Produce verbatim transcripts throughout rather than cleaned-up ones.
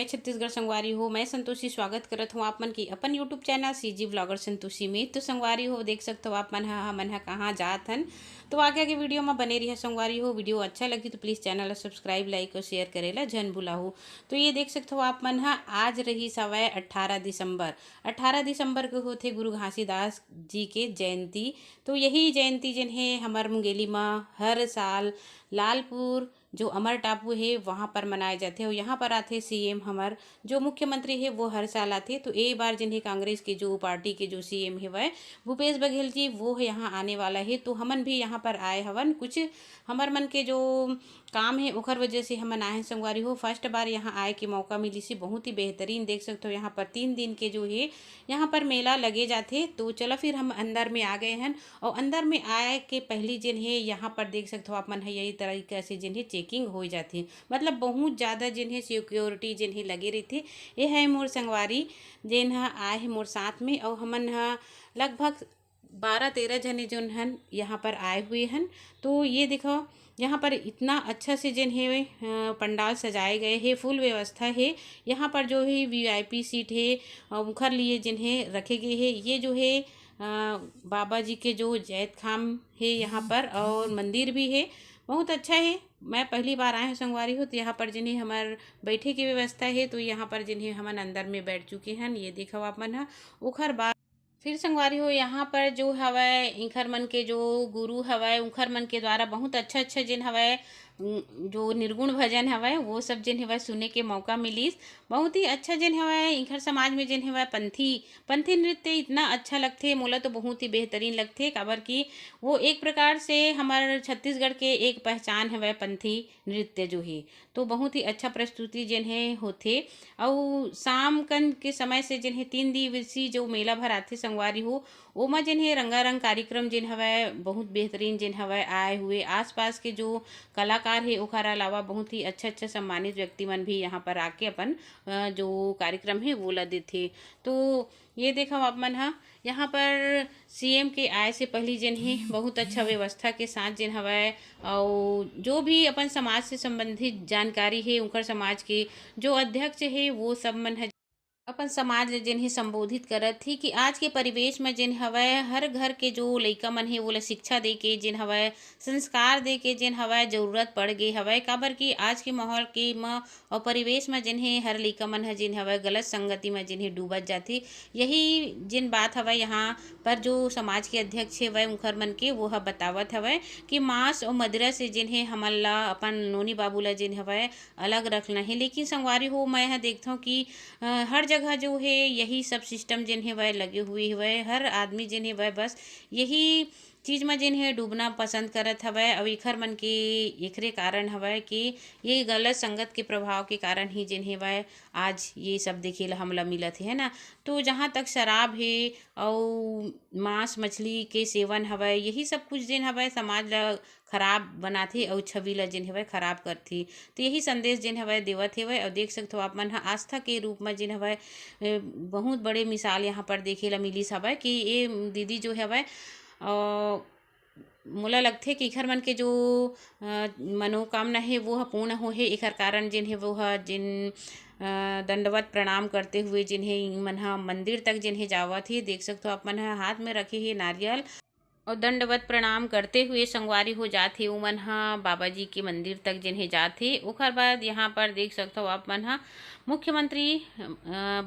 छत्तीसगढ़ संगवारी हो, मैं संतोषी स्वागत करत हूँ आप मन के अपन YouTube channel CG blogger Santoshi में। तो संगवारी हो, देख सकत हो आप मन ह, हमन ह कहाँ जात हन। तो आगे आगे वीडियो में बने रहिए संगवारी हो। वीडियो अच्छा लगी तो प्लीज चैनल ला सब्सक्राइब, लाइक और शेयर करे ला झन भुलाहू। तो ये देख सकत हो आप मन ह, आज रहिस हवय अट्ठारह दिसंबर। अट्ठारह दिसंबर के होथे गुरु घासीदास जी के जयंती। तो यही जयंती जेन हे हमर मुंगेली म हर साल लालपुर जो अमर टापू हे, वहाँ पर मनाए जाथे। और यहाँ पर आथे सीएम, हमर जो मुख्यमंत्री हे, वो हर साल आथे। तो ए बार जेन हे कांग्रेस के जो पार्टी के जो सीएम हेवय भूपेश बघेल जी, वो यहाँ आने वाला हे। तो हमन भी यहाँ पर आए हवन, कुछ हमर मन के जो काम हे, ओखर वजह से हमन आए हैं संगवारी हो। फर्स्ट बार यहाँ आए के मौका मिलिस हे, बहुत ही बेहतरीन। देख सकते हो यहाँ पर तीन दिन के जो हे यहाँ पर मेला लगे जाथे। तो चलो फिर हम अंदर में आ गए हैं। और अंदर में आए के पहली जेन हे यहाँ पर देख सकते हो आप मन ह, यही तरीका से जेन हे चेकिंग हो जाथे, मतलब बहुत ज़्यादा जेन हे सिक्योरिटी जेन हे लगे रहिथे। ये है मोर संगवारी जेन ह आए हे मोर साथ में, और हमन ह लगभग बारह तेरह जने जोन हन यहाँ पर आए हुए हन। तो ये देखो यहाँ पर इतना अच्छा से जेन हे अ, पंडाल सजाए गए हे, फुल व्यवस्था हे। यहाँ पर जो ही वीआईपी सीट हे, अ, उखर लिए जेन हे रखे गए हे। ये जो हे अ, बाबा जी के जो जैतखाम हे यहाँ पर, और मंदिर भी हे, बहुत अच्छा हे। मैं पहली बार आए हूँ संगवारी हो, तो यहाँ पर जेन हे हमर बैठे के व्यवस्था हे, तो यहाँ पर जेन हे हमन अंदर में बैठ चुके हन। ये देखो आप मन ह। ओखर बाद फिर संगवारी हो, यहाँ पर जो हवय, इंखर मन के जो गुरु हवय, उंखर मन के द्वारा बहुत अच्छा अच्छा जेन हवय, उम, जो निर्गुण भजन हवय, वो सब जेन हवय सुने के मौका मिलिस। बहुत ही अच्छा जेन हवय, इंखर समाज में जेन हवय पंथी, पंथी नृत्य इतना अच्छा लगथे, मोला तो बहुत ही बेहतरीन लगथे, काबर कि वो एक प्रकार से हमर छत्तीसगढ़ के एक पहचान हवय पंथी नृत्य जो हे। तो बहुत ही अच्छा प्रस्तुति जेन हे होथे। अउ शाम कन के समय से जेन हे तीन दिवसीय जो मेला भराथे संगवारी हो, ओमा जेन हे रंगारंग कार्यक्रम जेन हवय, बहुत बेहतरीन जेन हवय, आए हुए आसपास के जो कलाकार हे, ओखर अलावा बहुत ही अच्छा अच्छा सम्मानित व्यक्ति मन भी यहाँ पर आके अपन अ, जो कार्यक्रम हे वो ला देथे। तो ये देखो आप मन ह, यहाँ पर सीएम के आए से पहली जेन हे बहुत अच्छा व्यवस्था के साथ जेन हवय, अउ जो भी अपन समाज से संबंधित जानकारी हे, उनकर समाज के जो अध्यक्ष हे, वो सब मन ह अपन समाज ले जेन हे संबोधित करत हे कि आज के परिवेश में जेन हवय, हर घर के जो लइका मन हे, वो ला शिक्षा दे के जेन हवय, संस्कार दे के जेन हवय, जरूरत पड़ गे हवय, काबर कि आज के माहौल के म अउ परिवेश म जेन हे हर लइका मन ह जेन हवय गलत संगति म जेन हे डूबत जाथे। यही जेन बात हवय यहाँ पर जो समाज के अध्यक्ष हवय उंखर मन के वो ह बतावत हवय कि मांस अउ मदिरा से जेन हे हमन ला अपन नोनी बाबू ला जेन हवय अलग रखना हे। लेकिन संगवारी हो मैं ह देखथंव कि अ, हर जगह जो हे यही सब सिस्टम जेन हेवय लगे हुए हेवय, हर आदमी जेन हेवय बस यही चीज म जेन हे डूबना पसंद करत हवय, अउ एखर मन के एखरे कारण हवय कि ये गलत संगत के प्रभाव के कारण ही जेन हेवय आज ये सब देखे ला हमला मिलत हे, है ना। तो जहाँ तक शराब हे अउ मांस मछली के सेवन हवय, यही सब कुछ जेन हवय समाज ला खराब बनाथे अउ छवि ला जेन हवय खराब करथे। तो यही संदेश जेन हवय देवत हेवय। अउ देख सकथव आप मन ह आस्था के रूप म जेन हवय, ए, बहुत बड़े मिसाल यहाँ पर देखे ला मिलिस हवय कि ये दीदी जो हवय, अ, मोला लगथे कि एखर मन के जो, अ, मनोकामना हे वो ह पूर्ण होहे। एखर कारण जेन हे वो ह जेन, अ, दंडवत प्रणाम करते हुए जेन हे मन ह मंदिर तक जेन हे जावत हे। देख सकथव आप मन ह हाथ में रखे हे नारियल अउ दंडवत प्रणाम करते हुए संगवारी हो जात हे। उमन ह बाबा जी के मंदिर तक जेन हे जात हे। ओखर बाद यहाँ पर देख सकथव आप मन ह मुख्यमंत्री, अ,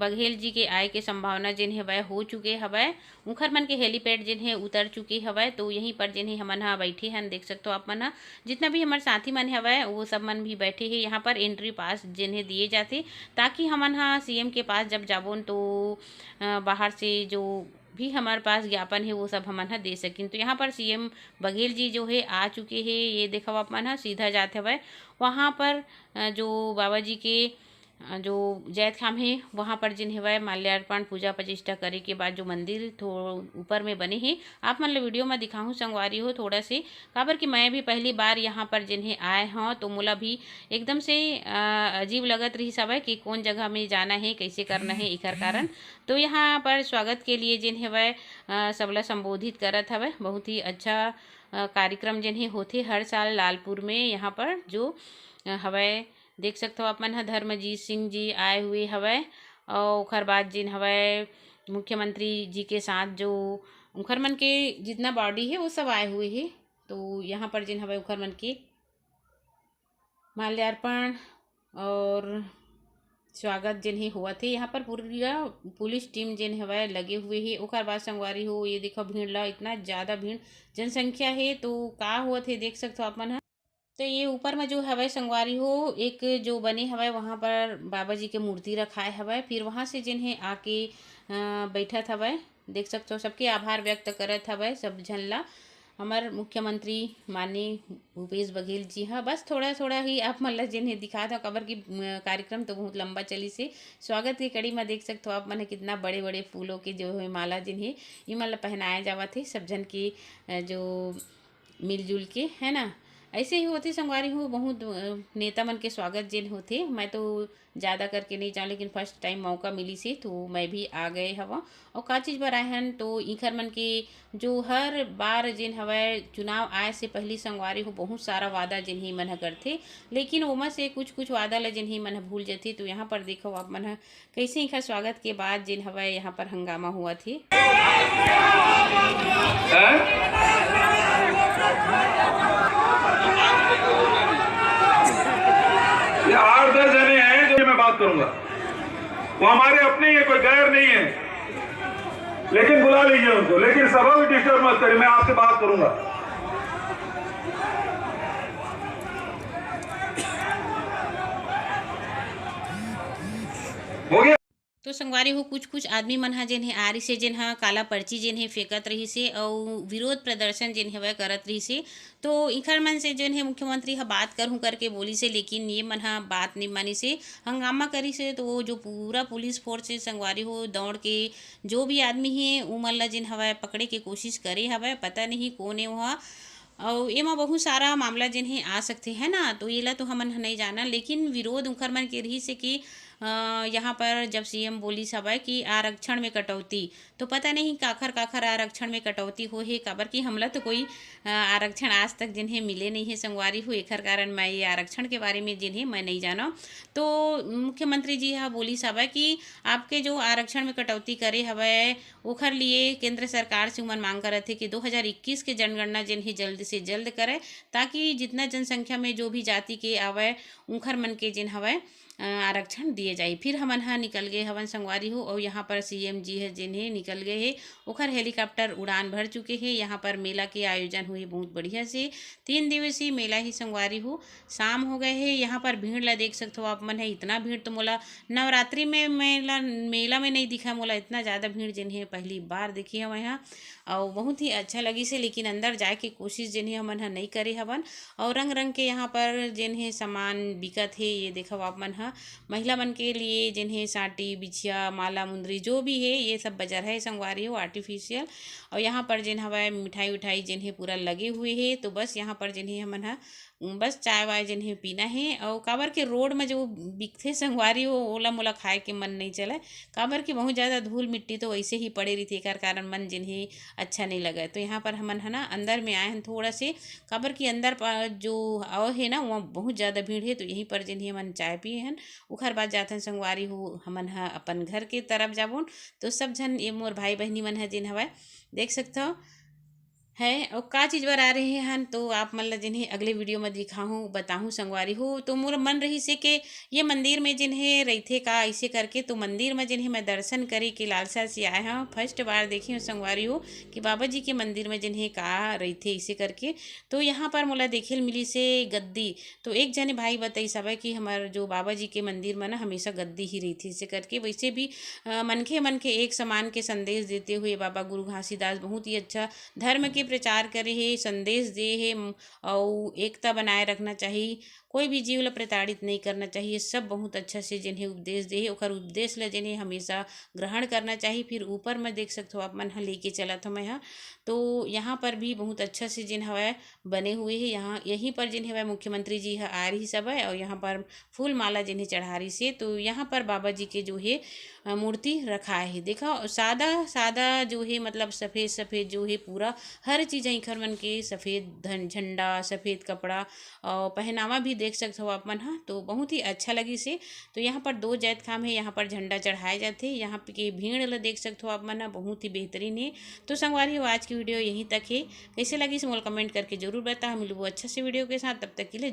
बघेल जी के आए के संभावना जेन हेवय हो चुके हवय। उंखर मन के हेलीपैड जेन हे उतर चुके हवय। तो यहीं पर जेन हे हमन ह बैठे हन, देख सकथव आप मन ह जितना भी हमर साथी मन हवय वो सब मन भी बैठे हे। यहाँ पर एंट्री पास जेन हे दिए जाथे ताकि हमन ह सीएम के पास जब जाबोन तो, अ, बाहर से जो भी हमारे पास ज्ञापन हे वो सब हमन ह दे सकिन। तो यहाँ पर सीएम बघेल जी जो हे आ चुके हे। ये देखव आप मन ह सीधा जात हवय वहाँ पर, अ, जो बाबा जी के, अ, जो जैतखाम हे वहाँ पर जेन हेवय माल्यार्पण पूजा प्रतिष्ठा करे के बाद जो मंदिर थो ऊपर में बने हे, आप मन ल वीडियो म दिखाहूँ संगवारी हो थोड़ा से, काबर कि मैं भी पहली बार यहाँ पर जेन हे आए हव तो मोला भी एकदम से, अ, अजीब लगत रहिस हवय कि कौन जगह में जाना हे, कैसे करना हे एखर कारण। तो यहाँ पर स्वागत के लिए जेन हेवय, अ, सबला संबोधित करत हवय। बहुत ही अच्छा, अ, कार्यक्रम जेन हे होथे हर साल लालपुर में। यहाँ पर जो, अ, हवय देख सकथो आप मन ह, धर्मजीत सिंह जी आए हुए हवय, और ओखर बाद जेन हवय मुख्यमंत्री जी के साथ जो उनखर मन के जितना बॉडी है वो सब आए हुए है। तो यहाँ पर जेन हवय उखर मन के माल्यार्पण और स्वागत जेन हे होवत हे। यहाँ पर पूरा पुलिस टीम जेन हवय लगे हुए हे। ओकर बाद संगवारी हो, ये देखो भीड़ ला, इतना ज़्यादा भीड़, जनसंख्या हे। तो का होवत हे देख सकथो आप मन ह। तो ये ऊपर में जो हवय संगवारी हो, एक जो बने हवय वहाँ पर बाबा जी के मूर्ति रखाए हवय, फिर वहाँ से जेन हे आके अ, बैठत हवय। देख सकथो सबके आभार व्यक्त करत हवय सब झन ला। हमर मुख्यमंत्री माननीय भूपेश बघेल जी ह बस थोड़ा थोड़ा ही आप मन ल जेन हे दिखात हव, काबर कि अ, कार्यक्रम तो बहुत लंबा चलिस हे। स्वागत के कड़ी म देख सकथो आप मन ह कितना बड़े बड़े फूलों के जो है माला जेन हे ये मन ल पहनाया जावत हे सब झन के अ, जो मिलजुल के, है ना। ऐसे ही होथे संगवारी हो, बहुत अ, नेता मन के स्वागत जेन होथे। मैं तो ज़्यादा करके नहीं जाऊँ, लेकिन फर्स्ट टाइम मौका मिलिस हे तो मैं भी आ गए हवं। और का चीज़ बर आए हन, तो इखर मन के जो हर बार जेन हवय चुनाव आए से पहली संगवारी हो बहुत सारा वादा जेन ही मन ह करथे, लेकिन ओमा से कुछ कुछ वादा ल जेन ही मन ह भूल जथे। तो यहाँ पर देखो आप मन ह कैसे इखर स्वागत के बाद जेन हवय यहाँ पर हंगामा होवत हे। हैं? ये आठ दस जने हैं जो मैं बात करूंगा, वो हमारे अपने ही है, कोई गैर नहीं है, लेकिन बुला लीजिए उनको, लेकिन सभा भी डिस्टर्ब मत करिए, मैं आपसे बात करूंगा। हो गया। तो संगवारी हो, कुछ कुछ आदमी मन ह जेन हे आ रिसे, जेन ह काला पर्ची जेन हे फेंकत रहिसे अउ विरोध प्रदर्शन जेन हे वह करत रहिसे। तो इखर मन से जेन हे मुख्यमंत्री ह बात करहूँ करके बोलिसे, लेकिन ये मन ह बात नहीं मानिसे, हंगामा करिसे। तो वो जो पूरा पुलिस फोर्स हे संगवारी हो, दौड़ के जो भी आदमी हे उमन ला जेन हवय पकड़े के कोशिश करे हवय, पता नहीं कोन हे वह। अउ एमा बहुत सारा मामला जेन हे आ सकथे, है ना, तो एला तो हमन ह नहीं जानन, लेकिन विरोध उखर मन के रहिस हे कि अ, यहाँ पर जब सीएम बोलिस हवय कि आरक्षण में कटौती, तो पता नहीं काखर काखर आरक्षण में कटौती होहे, काबर कि हमला तो कोई अ, आरक्षण आज तक जेन हे मिले नहीं हे संगवारी हो, एखर कारण मैं ये आरक्षण के बारे में जेन हे मैं नहीं जानव। तो मुख्यमंत्री जी ह बोलिस हवय कि आपके जो आरक्षण में कटौती करे हवय, ओखर लिए केंद्र सरकार से उमन मांग करत हे कि दो हज़ार इक्कीस के जनगणना जेन हे जल्द से जल्द करे, ताकि जितना जनसंख्या में जो भी जाति के आवय, उखर मन के जेन हवय अ, आरक्षण दिए जाही। फिर हमन ह निकल गए हवन संगवारी हो, और यहाँ पर सीएम जी ह जेन हे निकल गए हे, ओखर हेलीकॉप्टर उड़ान भर चुके हे। यहाँ पर मेला के आयोजन हुई बहुत बढ़िया से, तीन दिवसीय मेला ही संगवारी हो। शाम हो गए हे, यहाँ पर भीड़ ला देख सकथो आप मन है, इतना भीड़ तो मोला नवरात्रि में मेला, मेला में नहीं दिखा, मोला इतना ज़्यादा भीड़ जेन हे पहली बार देखी हवं यहाँ। अउ बहुत ही अच्छा लगिस हे, लेकिन अंदर जाए के कोशिश जेन हे हमन ह नइ करे हवन। अउ रंग रंग के यहाँ पर जेन हे सामान बिकत हे, ये देखव आप मन ह, महिला मन के लिए जेन हे साटी, बिछिया, माला, मुंदरी जो भी हे, ये सब बजर हे संगवारी हो, आर्टिफिशियल। अउ यहाँ पर जेन हवय मिठाई उठाई जेन हे पूरा लगे हुए हे, तो बस यहाँ पर जेन हे हमन ह बस चाय वाय जेन हे पीना हे। अउ काबर के रोड में जो बिकथे संगवारी हो, ओला मोला खाए के मन नहीं चले, काबर कि बहुत ज़्यादा धूल मिट्टी तो वैसे ही पड़े रहिथे, एकर कारण मन जेन हे अच्छा नहीं लगे। तो यहाँ पर हमन ह ना अंदर में आए हन थोड़ा से, काबर कि अंदर प-, जो अव हे ना, वहाँ बहुत ज़्यादा भीड़ हे। तो यहीं पर जेन हे हमन चाय पिए हन, उखर बाद जाथन संगवारी हो, हमन ह अपन घर के तरफ जाबोन। तो सब झन ये मोर भाई बहिनी मन ह जेन हवय, देख सकथव, है, अउ का चीज बर आ रहे हन, तो आप मन ल जेन हे अगले वीडियो म दिखाहूँ, बताहूँ संगवारी हो। तो मोर मन रहिस हे के ये मंदिर में जेन हे रहिथे का, ऐसे करके। तो मंदिर में जेन हे मैं दर्शन करे के लालसा से आए हूँ, फर्स्ट बार देखे हूँ संगवारी हो कि बाबा जी के मंदिर में जेन हे का रहिथे, ऐसे करके। तो यहाँ पर मोला देखे ल मिलिस हे गद्दी। तो एक जने भाई बताइस हवय कि हमर जो बाबा जी के मंदिर में ना हमेशा गद्दी ही रहिथे, ऐसे करके। वैसे भी अ, मनखे मन के एक समान के संदेश देते हुए बाबा गुरु घासीदास बहुत ही अच्छा धर्म के प्रचार करे हे, संदेश दे हे, म, अउ एकता बनाए रखना चाही, कोई भी जीव ल प्रताड़ित नहीं करना चाहिए। सब बहुत अच्छा से जेन हे उपदेश दे हे, ओकर उपदेश ल जेन हे हमेशा ग्रहण करना चाही। फिर ऊपर में देख सकथो आप मन ह लेके चलत हवं मैं ह, तो यहाँ पर भी बहुत अच्छा से जेन हवय बने हुए हे। यहाँ यहीं पर जेन हवय मुख्यमंत्री जी ह आ रहिस हवय, अउ यहाँ पर फूल माला जेन हे चढ़ा रहिस हे। तो यहाँ पर बाबा जी के जो हे अ, मूर्ति रखाए हे। देखा, सादा सादा जो हे, मतलब सफेद सफेद जो हे, पूरा हर हर चीज इखर मन के सफेद झंडा, सफेद कपड़ा और पहनावा भी देख सकत हो आप मन ह, तो बहुत ही अच्छा लगिस हे। तो यहाँ पर दो जैतखाम हे, यहाँ पर झंडा चढ़ाए जाथे। यहाँ के भीड़ ल देख सकत हो आप मन ह, बहुत ही बेहतरीन हे। तो संगवारी हो, आज की वीडियो यहीं तक हे। कैसे लगिस मोला comment करके जरूर बता। हम मिलबो अच्छा से वीडियो के साथ, तब तक के लिए